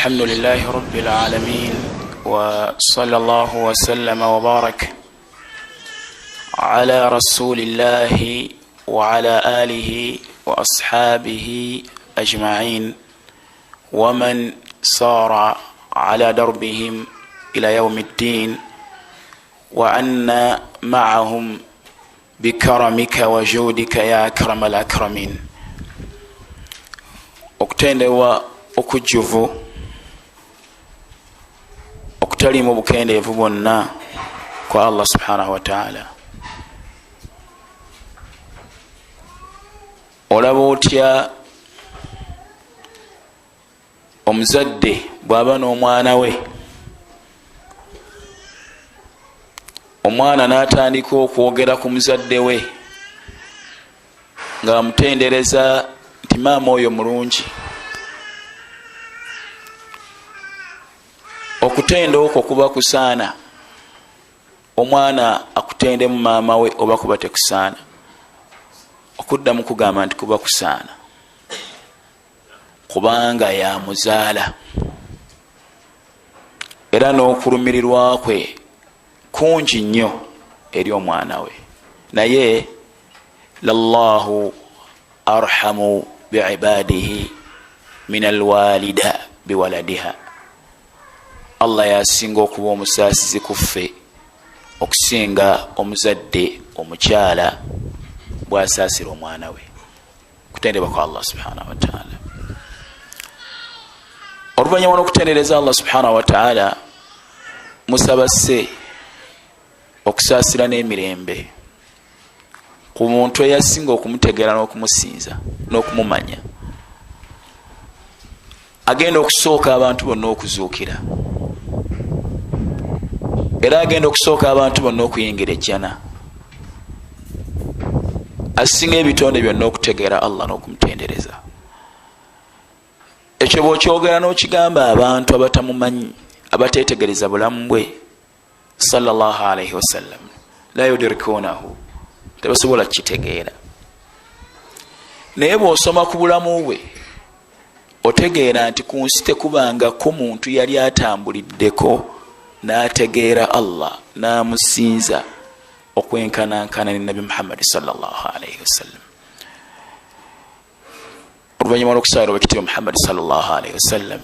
الحمد لله رب العالمين، وصلى الله وسلم وبارك على رسول الله وعلى آله وأصحابه أجمعين ومن صار على دربهم إلى يوم الدين، وعنا معهم بكرمك وجودك يا أكرم الأكرمين. Okutendebwa okujjuvu okutalimu bukendeevu bwonna kwa Allah subhanahu wataala. Olaba otya omuzadde bw'aba n'omwana we, omwana n'atandika okwogera ku muzadde we ng'amutendereza nti maama oyo mulungi? Okutenda okwo kuba kusaana omwana akutendemu maama we oba kuba tekusaana? Okuddamu kugamba nti kuba kusaana, kubanga yamuzaala, era n'okulumirirwa kwe kungi nnyo eri omwana we. Naye lallahu arhamu biibadihi min alwalida biwaladiha, Allah yasinga okuba omusaasizi ku ffe okusinga omuzadde omukyala bwasaasira omwana we. Kutendebwa kwa Allah subhanahu wataala. Oluvanyuma lwokutendereza Allah subhanahu wataala, musaba sse okusaasira n'emirembe ku muntu eyasinga okumutegeera n'okumusinza n'okumumanya, agenda okusooka abantu bonna okuzuukira, era agenda okusooka abantu bonna okuyingira ejjana, asinga ebitonde byonna okutegeera Allah n'okumutendereza. Ekyo bwokyogera n'okigamba abantu abatamumanyi, abatetegereza bulamu bwe salllahalaihi wasallam, la yudirikunahu, tebasobola kukitegeera. Naye bwosoma ku bulamu bwe, otegeera nti ku nsi tekubangako muntu yali atambuliddeko n'ategeera Allah n'amusinza okwenkanankana ne Nabi Muhammadi salllahalaihi wasallam. Oluvanyuma lwokusaala owekitiibwa Muhammadi salllahalaihi wasallam,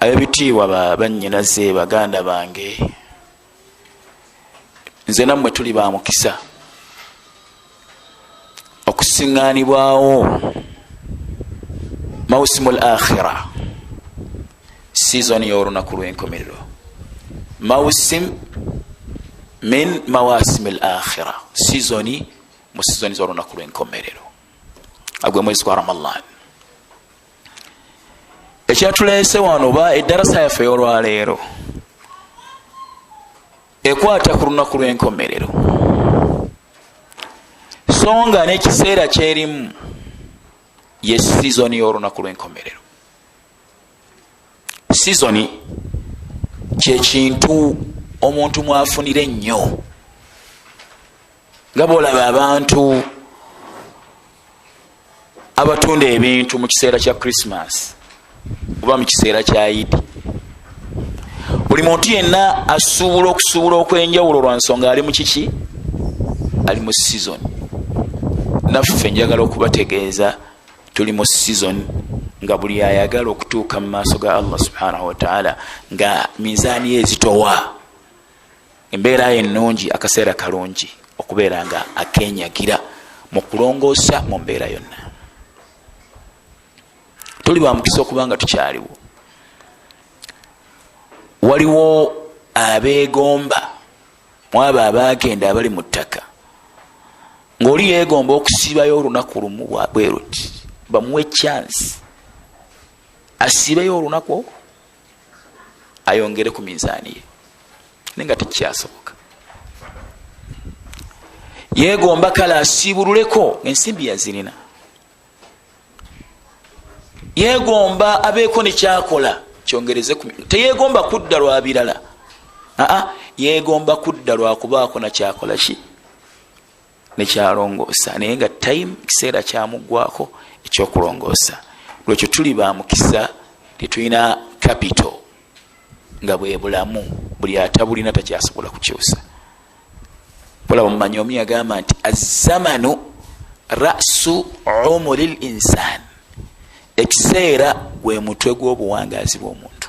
abebitiibwa, banyinaze, baganda bange, nze nammwe tuli ba mukisa okusiŋŋanibwawo mausimu l akhira, sizoni y'olunaku lw'enkomerero, mausim min mawasimi l akhira, sizoni mu sizoni z'olunaku lw'enkomerero, agwe mwezi gwa Ramadan. Ekyatuleese wano ba eddarasa yaffe y'olwaleero ekwata ku lunaku lw'enkomerero, so nga n'ekiseera kyerimu ye sizoni y'olunaku lw'enkomerero. Sizoni kyekintu omuntu mwafunire ennyo, nga bwolaba abantu abatunda ebintu mu kiseera kya Krisimas oba mu kiseera kya Idi. Buli muntu yenna asuubula okusuubula okwenjawulo lwa nsonga ali mu kiki? Ali mu season. Naffe njagala okubategeeza tuli mu season, nga buli ayagala okutuuka mu maaso ga Allah subhanahu wataala nga minzaani ye ezitowa, embeera ye ennungi, akaseera kalungi okubeera nga akenyagira mu kulongoosa mu mbeera yonna. Tuli bamukisa okuba nga tukyaliwo. Waliwo abeegomba mwabo abagenda abali mu ttaka, ngaoli yeegomba okusiibayo olunaku lumu bweruti, bamuwe chance asiibeyo olunaku olwo ayongere ku minzaani ye, naye nga tekyasoboka. Yegomba kale asiibululeko, ensimbi yazirina, yegomba abeeko nekyakola kyongereze, teyegomba kudda lwa birala, aa yegomba kudda lwakubaako nakyakola ki nekyalongoosa, naye nga time, kiseera kyamuggwako ekyokulongoosa. Lwekyo tuli ba mukisa. Tetulina capital nga bwe bulamu, buli atabulina takyasobola kukyusa. Bulaba mumanyi omu yagamba nti azamanu rasu umuri linsan, ekiseera gwe mutwe gw'obuwangazi bw'omuntu.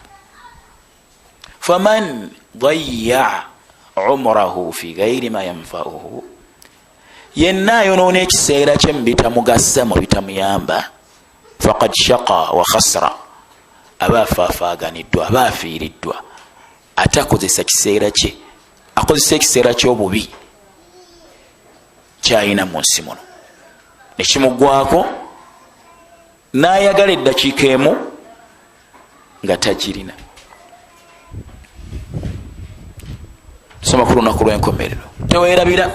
Faman daya umurahu fi gairi ma yanfauhu, yenna ayonoona ekiseera kye mubitamugasa, mu bitamuyamba, faqad shaqa wa khasra, aba afaafaganiddwa, aba afiiriddwa. Atakozesa kiseera kye, akozesa ekiseera ky'obubi kyayina mu nsi muno nekimugwako, n'ayagala eddakiika emu nga tagirina. Soma ku lunaku lw'enkomerero, tewerabira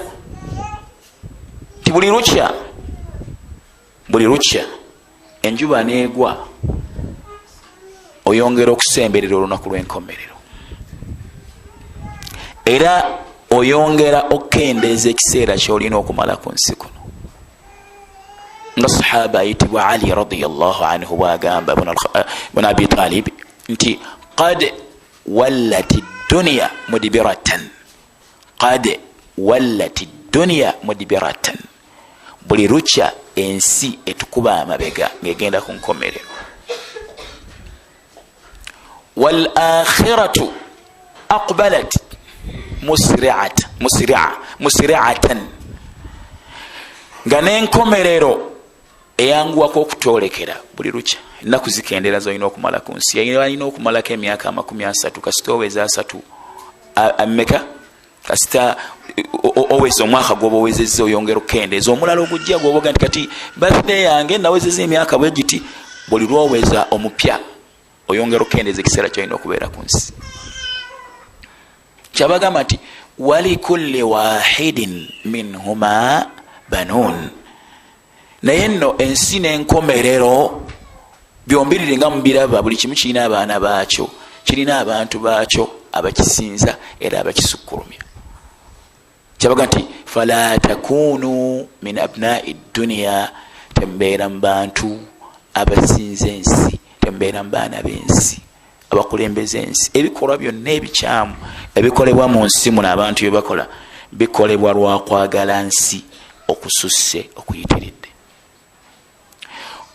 nti buli lukya, buli lukya enjuba neegwa, oyongera okusemberera olunaku lw'enkomerero, era oyongera okukendeeza ekiseera kyolina okumala ku nsi kuno. Nga sahaba ayitibwa Ali radiallahu anhu bwagamba bun Abi Talib nti qad wallat dunya mudbiratan, qad wallat dunya mudbiratan, buli lukya ensi etukuba amabega ngaegenda ku nkomerero. Wal akhiratu aqbalat musiriatan, nga nenkomerero eyanguwako okutwolekera buli lukya. Ennaku zikendera zolina okumala ku nsi. Alina okumalako emyaka 30, kasita oweza 30 ameka, kasita oweza omwaka gwoba owezezza, oyongera okukendeeza omulala ogujja gwoboga nti kati birthday yange nawezeza emyaka bwe giti. Buli lwoweza omupya oyongera okukendeeza ekiseera kyolina okubeera ku nsi. Kyabagamba nti walikulli wahidin minhuma banun, naye nno ensi n'enkomerero byombiriri nga mubiraba, buli kimu kirina abaana baakyo, kirina abantu baakyo abakisinza era abakisukkulumya. Kyabaga nti fala takunu min abnai dduniya, tembeera mu bantu abasinza ensi, tembeera mu baana b'ensi abakulembeza ensi. Ebikolwa byonna ebikyamu ebikolebwa mu nsi muno, abantu byebakola bikolebwa lwakwagala nsi okususse okuyitiridde.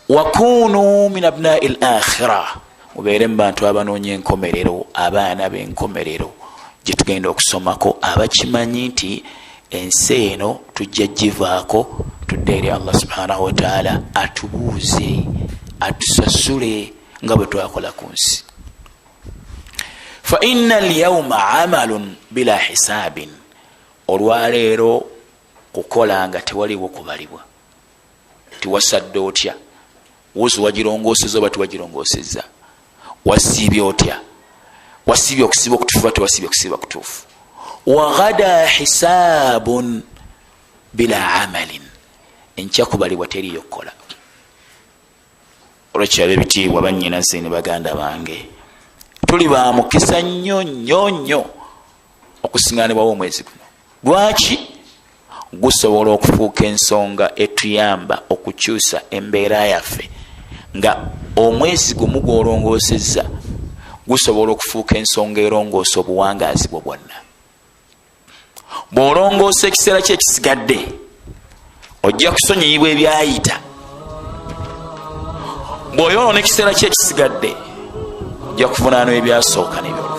Wakunu min abnai l akhira, mubeere mu bantu abanoonya enkomerero, abaana b'enkomerero gyetugenda okusomako, abakimanyi nti ensi eno tujja givaako tudde eri Allah subhanahu wataala, atubuuze, atusasule nga bwe twakola ku nsi. Fa ina alyauma amalun bila hisaabin, olwaleero kukola nga tewaliwo kubalibwa. Tiwasadde otya, wuzu wagirongoseza oba tiwagirongoseza, wasiibye otya, wasiibye okusiiba okutuufu oba tewasiibye okusiiba kutuufu. Waghada hisaabun bila amalin, enkya kubalibwa teriyo kukola. Olwekyaba ebitiibwa, banyinaze ne baganda bange, tuli ba mukisa nnyo nnyo nnyo okusiŋanibwawo omwezi guno. Lwaki? Gusobola okufuuka ensonga etuyamba okukyusa embeera yaffe. Nga omwezi gumu gwolongoosezza gusobola okufuuka ensonga erongoosa obuwangaazi bwo bwonna. Bw'olongoosa ekiseera kye ekisigadde, ojja kusonyiyibwa ebyayita. Bw'oyonoona ekiseera kye ekisigadde, ojja kuvunaanwa ebyasooka n'ebyoluvannyuma.